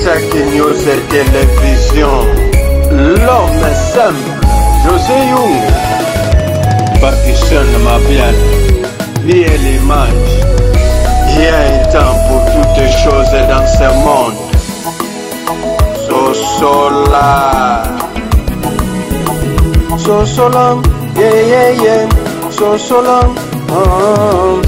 Isaac News Télévision. L'homme simple, José Young. Pakistan Mabian, Miel Image. Il y a un temps pour toutes choses dans ce monde. Sosola. Sosola, yeah, yeah, yeah. Sosola, oh.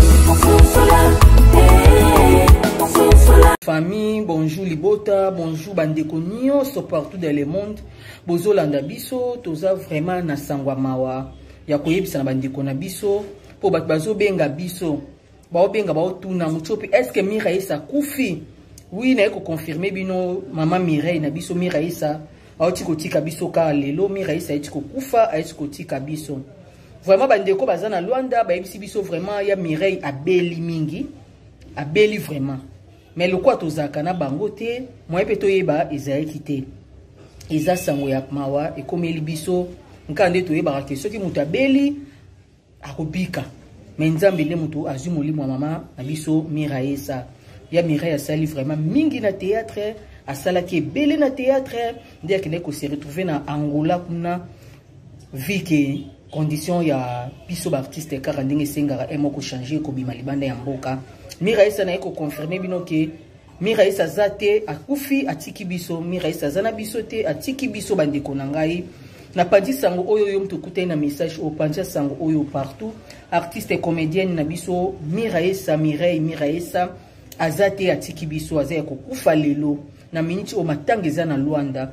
Famille, bonjour Libota, bonjour bandeko nyonso partout dans le monde. Bozolanda biso, toza vraiment na sangwa mawa ya koyebisa na bandeko na biso po bato bazobenga biso baobenga baotuna mutiopi est ce que Miraïs akufi? Oui, naye koconfirme bino mama Mireille na biso Miraïs auti kotika biso kaka lelo. Miraïs ayeti kokufa, ayeti kotika biso. Vraiment bandeko baza na Luanda bayebisi biso vraiment ya Mireille abeli mingi, abeli vraiment. Mais lokwa tozalaka na bango te, moye mpe toyeba ezalaki te. Eza sango ya mawa ekomeli biso nka nde toyebaka ke soki moto abeli akobika. Mais Nzambe nde moto azwi molimo ya mama na biso Miraesa. Ya Mireille asali vraiment mingi na théâtre, asalaki ebele na théâtre, nde akendaki ko se retrouver na Angola kuna vu que condition ya biso ba artiste kaka ndenge esengaka e moko changer kobima libanda ya mboka. Miraesa naye ko confirmer bino ke Miraesa aza te, akufi, atiki biso. Miraesa aza na biso te, atiki biso bandeko na ngai. Na panzi sango oyo yo mtu okutani na message oyo, panzi sango oyo partout. Artiste et comédienne na biso Miraesa, Mireille Miraesa aza te, atiki biso, aza ya kokufa lelo. Na minute oyo matanga eza na Luanda.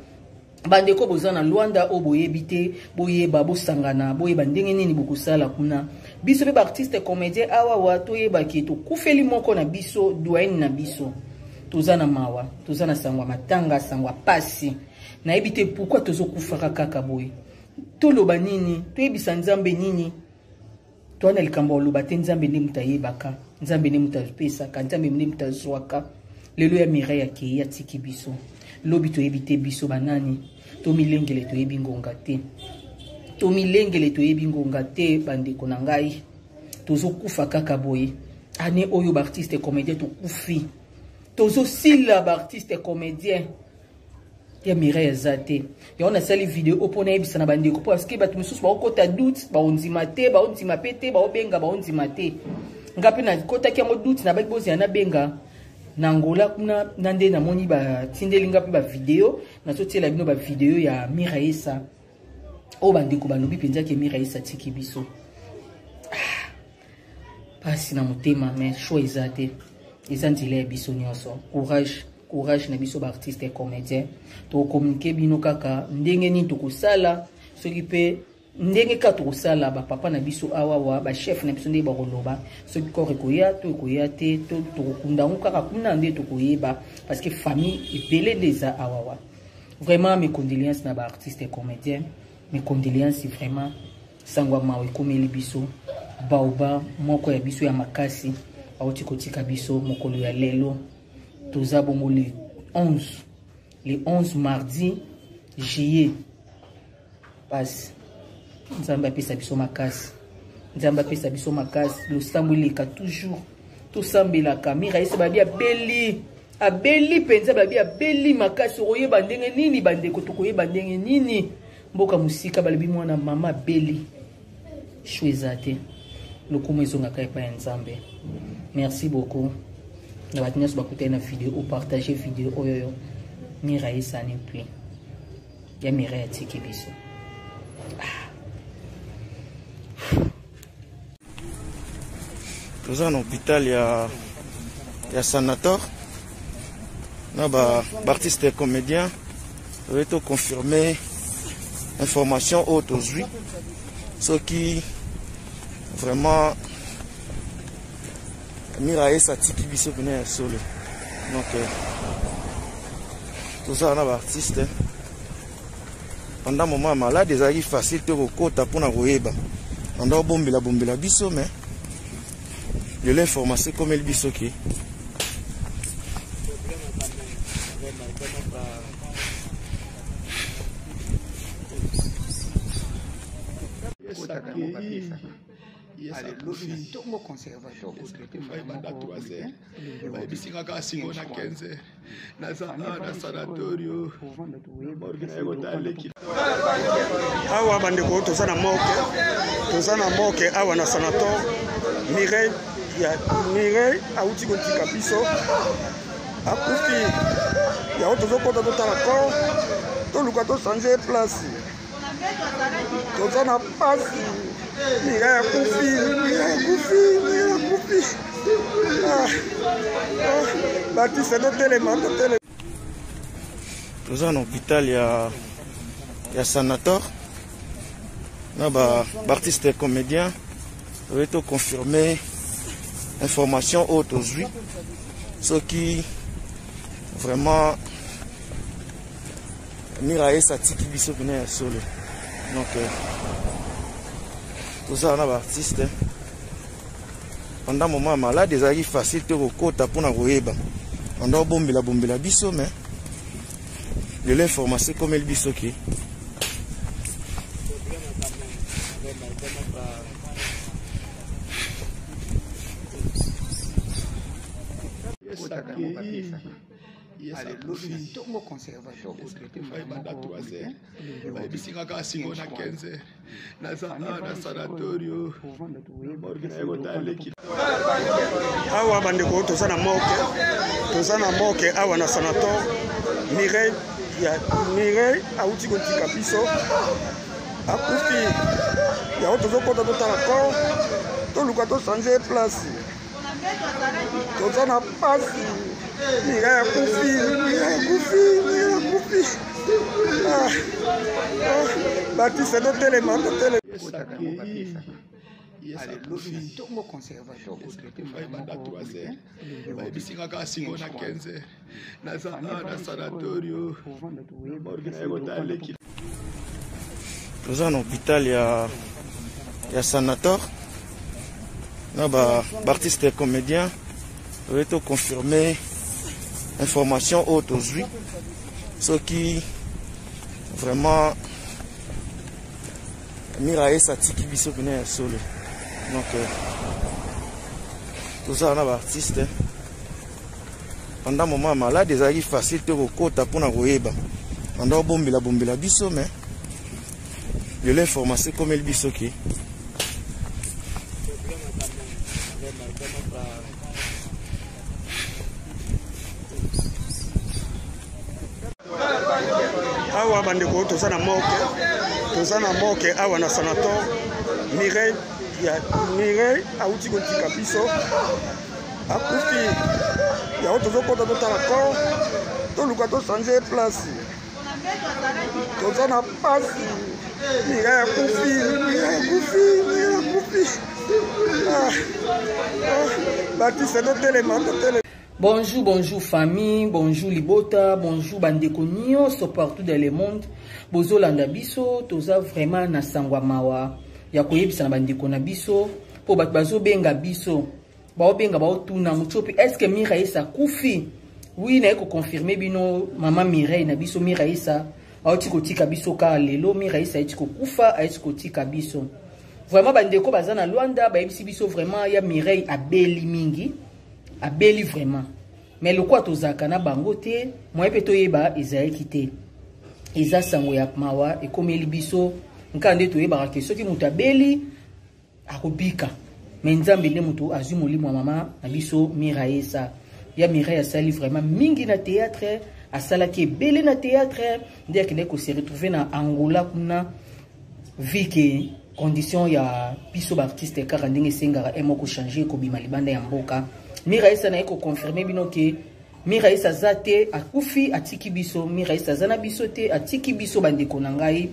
Bandeko boza na Luanda oyo boyebi te, boyeba, bosangana, boyeba ndenge nini bokosala kuna. Biso pe ba artiste comédien awa wa toyeba ke tokufeli moko na biso, doyenne na biso. Toza na mawa, toza na sangwa matanga, sangwa pasi. Nayebi te pourquoi tozokufaka kaka boye. Toloba nini? Toyebisa Nzambe nini? Toana likambo oloba te, Nzambe nde moto ayebaka, Nzambe nde moto apesaka, Nzambe nde moto azwaka. Lelo ya Mireille akei atiki biso. Lobi toyebi te biso banani, tomilengele toyebi ngonga te. Tomilengele toyebi ngonga te bandeko na ngai. Tozokufa kaka boye. Année oyo ba artiste comédien tokufi. Tozosila ba artiste comédien. Ya Mireille aza te. Yango nasali video oyo mpona yebisa na bandeko, parce que bato mosusu baokota doute, baondima te, baondima pe te, baobenga, baondima te. Nga pe nakotaki yango doute, nabaki bozela nabenga na Angola kuna, na nde namoni batindeli nga pe ba video, nazotiela bino ba video ya Miraesa oyo bandeko balobi mpenza ke Miraesa atiki biso. Pasi na motema, mais choix eza te, eza nzela ya biso nyonso. Courage, courage na biso ba artiste et comédien. Tokokommunike bino kaka ndenge nini tokosala, soki pe ndenge kaka tokosala ba papa na biso awa wa ba chef na biso nde bakoloba soki corps ekoya to ekoya te, to tokokunda yango kaka kuna nde tokoyeba, parce que famille ebele nde eza awa wa. Vraiment mes condoléances na ba artiste et comédien, mes condoléances vraiment. Sango ya mawa ekomeli biso, baoba moko ya biso ya makasi auti kotika biso mokolo ya lelo. Toza bongo le 11, le 11 mardi juillet. Pasi, Nzambe apesa biso makasi, Nzambe apesa biso makasi. Losambo eleka toujours, tosambelaka. Miraesa babi abeli, abeli mpenza, babi abeli makasi. Okoyeba ndenge nini bandeko, tokoyeba ndenge nini mboka mosika balobi mwana mama abeli, chou eza te, lokumu ezongaka epai ya Nzambe. Merci beaucoup na bato nyonso bakutani na video o partager video oyo yo Miraesa ne plus ya Mireille atiki biso. Toza na hôpital ya Sanator na ba artiste et comédien toye to confirmer information oyo tozwi soki vraiment Miraesa atiki biso pene ya solo. Donc toza na ba artiste pendant moment ya malade ezalaki facile te kokota mpona koyeba pendant obombela bombela biso, mais lelo information ekomeli biso ke Ntongo conservateur kotraite banda 3 heures bayebisi nga kaka sikoyo na 15 heures naza awa na sanatorio morgue naye kotala leki. Awa bandeko toza na morgue, toza na morgue awa na sanator. Mireille ya Mireille awuti kotika biso, akufi. Yango tozokota totala corps, toluka tochange place. Toza na pasi. Mireille akufi, Mireille akufi, Mireille akufi. Ah, ah, Batiste, totelema, totelema. Toza na hôpital ya sanator na ba artiste comédien. Toye to confirmer information oyo tozwi soki vraiment Miraes atiki biso pena ya solo. Donc toza na ba artiste pendant moment ya malade ezalaki facile te kokota mpona koyeba, banda obombela bombela biso, mais lelo information ekomeli biso ke Ntongo conservateur kotraite banda 3 heures bayebisi nga kaka sikoyo na 15 heures naza awa na sanatorio morgue naye kotala leki. Awa bandeko toza na morgue, toza na morgue awa na sanator. Mireille ya Mireille awuti kotika biso, akufi. Yango tozokota totala corps, toluka tochange place. Toza na pasi. Mireille akufi, Mireille akufi, Mireille akufi. Ah, ah, Batiste, totelema, totelema. Ntongo conservateur kotraite banda 3 heures bayebisi nga kaka sikoyo na 15 heures naza awa na sanatorio morgue naye kotala leki. Toza na hôpital ya sanator na ba artiste comédien. Toye to confirmer information oyo tozwi soki vraiment Miraes atiki biso pena ya solo. Donc toza na ba artiste pendant moment ya malade ezalaki facile te kokota mpona koyeba, banda obombela bombela biso, mais lelo information ekomeli biso ke Awa bandeko toza na morgue, toza na morgue awa na sanator. Mireille ya Mireille awuti kotika biso, akufi. Yango tozokota totala corps, toluka tochange place. Toza na pasi. Mireille akufi, Mireille akufi, Mireille akufi. Ah, ah, Batiste, totelema, totelema. Bonjour, bonjour famille, bonjour libota, bonjour bandeko nyonso partout dans le monde. Bozolanda biso, toza vraiment na sangwa mawa ya koyebisa na bandeko na biso po bato bazobenga biso, baobenga baotuna Mutshopi, est-ce que Miraes akufi? Oui, naye ko confirmer bino mama Mireille na biso Miraes auti kotika biso kaka lelo. Miraes aiti kokufa, aiti kotika biso. Vraiment bandeko baza na Luanda bayebisi biso vraiment ya Mireille abeli mingi, abeli vraiment. Mais lokwa tozalaka na bango te, moyen pe toyeba ezalaki te. Eza sango ya mawa ekomeli biso nka nde toyebaka ke soki moto abeli akobika, mais Nzambe nde moto azwi molimo ya mama na biso Miraesa. Ya Mireille asali vraiment mingi na théâtre, asalaki ebele na théâtre, nde akendaki ko se retrouver na Angola kuna, vu que condition ya biso ba artiste kaka ndenge esengaka e moko changer kobima libanda ya mboka. Miraesa naye ko confirmer bino ke Miraesa aza te, akufi, atiki biso. Miraesa aza na biso te, atiki biso bandeko na ngai.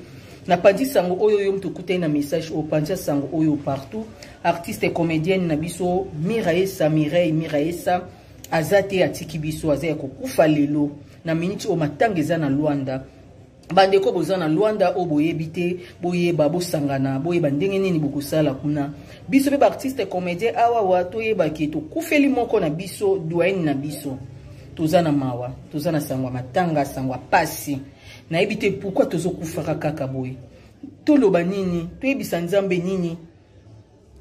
Na panzi sango oyo yo mtu okutani na message oyo, panzi sango oyo partout. Artiste comédienne na biso Miraesa, Mireille Miraesa aza te, atiki biso, aza ya kokufa lelo. Na minute oyo matanga eza na Luanda. Bandeko boza na Luanda oyo boyebi te, boyeba, bosangana, boyeba ndenge nini bokosala kuna. Biso pe ba artiste comédien awa wa toyeba ke tokufeli moko na biso, doyenne na biso. Toza na mawa, toza na sangwa matanga, sangwa pasi. Nayebi te pourquoi tozokufaka kaka boye. Toloba nini? Toyebisa Nzambe nini?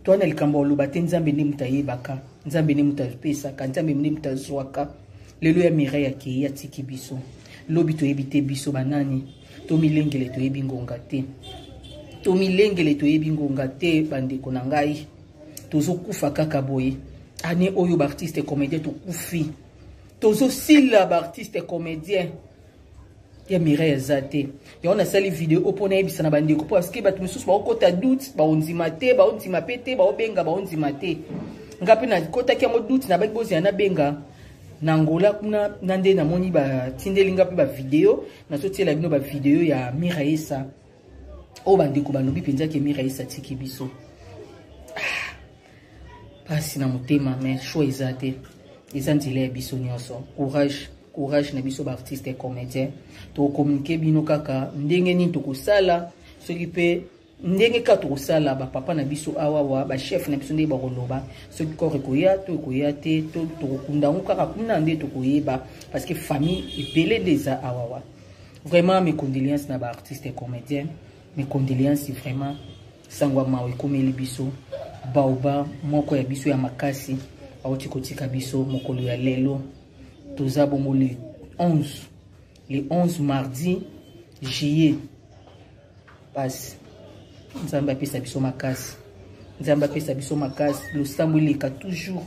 Toa na likambo ya koloba te. Nzambe nde moto ayebaka, Nzambe nde moto apesaka, Nzambe nde moto azwaka. Lelo ya Mireille akei, atiki biso. Lobi toyebi te biso banani. Tomilengele, toyebi ngonga te. Tomilengele, toyebi ngonga te. Bandeko na ngai, tozokufa kaka boye. Ane oyo baartiste comédien tokufi, tozosila baartiste comédien. Ya Mireille aza te. Yango nasali video oyo mpo nayebisa na bandeko, mpo parce que bato mosusu baokota doute, baondima te, baondima mpe te, baobenga, baondima te. Nga mpe nakotaki yango doute, nabaki bozela nabenga na Angola kuna na nde namoni batindeli nga mpe bavideo. Nazotiela bino bavideo ya Miraesa oyo bandeko balobi mpenza ke Miraesa atiki biso. Pasi na motema, mais choix eza te, eza nzela ya biso nyonso. Courage, courage na biso baartiste et comédien. Tokokommunike bino kaka ndenge nini tokosala, soki mpe ndenge kaka tokosala. Bapapa na biso awawa, bachef na biso, ndenge bakoloba, soki corps ekoya to ekoya te, to tokokunda yango kaka kuna nde tokoyeba, parce que famille ebele nde eza awawa. Vraiment, mes condoléances na baartiste et comédien, mes condoléances vraiment. Sango ya mawa ekomeli biso. Baoba moko ya biso ya makasi auti kotika biso mokolo ya lelo. Toza bongo le 11, le 11 mardi juillet. Pasi. Nzambe apesa biso makasi, Nzambe apesa biso makasi. Losambo eleka toujours,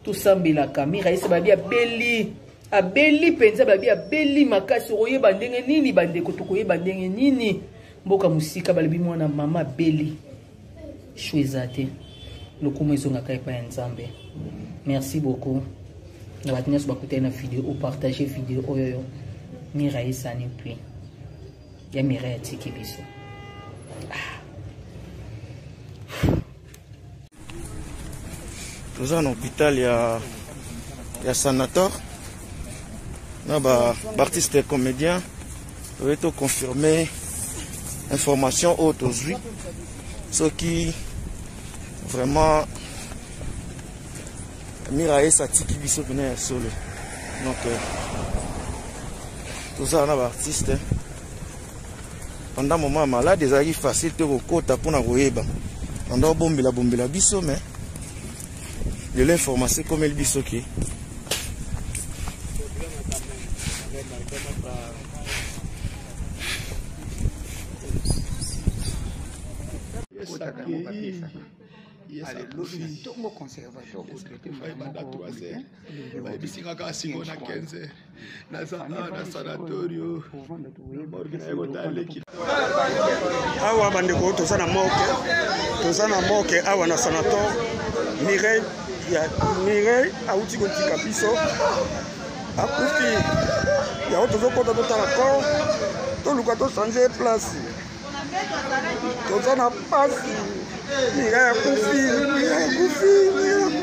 tosambelaka. Miraesa babi abeli, abeli mpenza, babi abeli makasi. Okoyeba ndenge nini, bandeko? Tokoyeba ndenge nini? Mboka mosika, balobi mwana mama abeli. Shu eza te, lokumu ezongaka epai ya Nzambe. Merci beaucoup na bato nyonso bakutani na video opartage video oyo. Mira esani puis ya Mireille atiki biso. Ah. Toza na hôpital ya sanator na baartiste ba comédien. Toye toconfirme information oyo tozwi, soki vraiment Miraesa atiki biso pene ya solo. Donc toza na baartiste. Pendant moment ya malade ezalaki facile te kokota mpona koyeba, anda obombela bombela biso, mais lelo information ekomeli biso ke Banda 3 heures bayebisi nga kaka sikoyo na 15 heures naza na sanatorio, morgue. Naye kotala leki. Awa bandeko, toza na morgue, toza na morgue awa na sanator. Mireille, ya Mireille auti kotika biso, akufi. Yango tozokota totala corps, toluka tochange place. Toza na pasi. Mireille akufi, Mireille akufi, Mireille.